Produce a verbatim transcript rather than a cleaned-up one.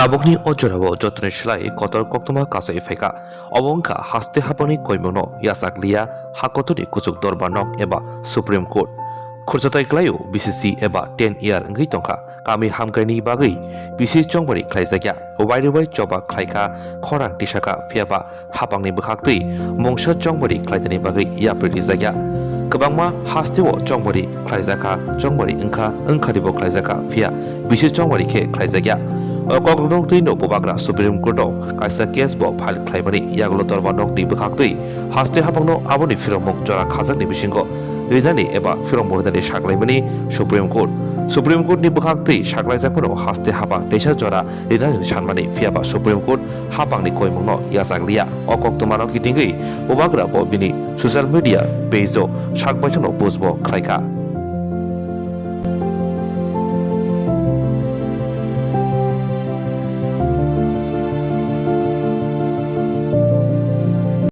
Tabukni o jorao jotoni slai kotor koktwma kasai phaikha. Obo wngkha haste hapangni koimungno yachak liya, ha kotorni kuchuk dorbar nok eba Supreme Court. Khurchatai klaio B C C eba ten year wngwi tongkha. Kami hamkraini bagwi bisi chongbari khlaijakya. Wairwi bai choba khlaikha, khorang tisakha, phiyaba hapangni bwkhaktwi mungsa chongbari khlainani bagwi yapri rijakya. Kwbangma hasteo chongbari khlaijakha, chongbari wngkha, wngkharibo khlaijakha, phiya bisi chongbari khe khlaijakya. O kokrwktwino bubagra Supreme Court-o kaisa case bo file khlaimani yagulo dorbar nokni bwkhaktwi haste hapangno aboni phirokmung jora khajakni bisingo rinani eba phirokmung rinani saklaimani Supreme Court. Supreme Court-ni bwkhaktwi saklaijakmano haste hapang teisa jora rinani sanmani, phiyaba Supreme Court hapangni koimungno yachak liya. O koktwmano kitingwi bubagra bo bini social media page-o sakbaithangno post bo khlaikha.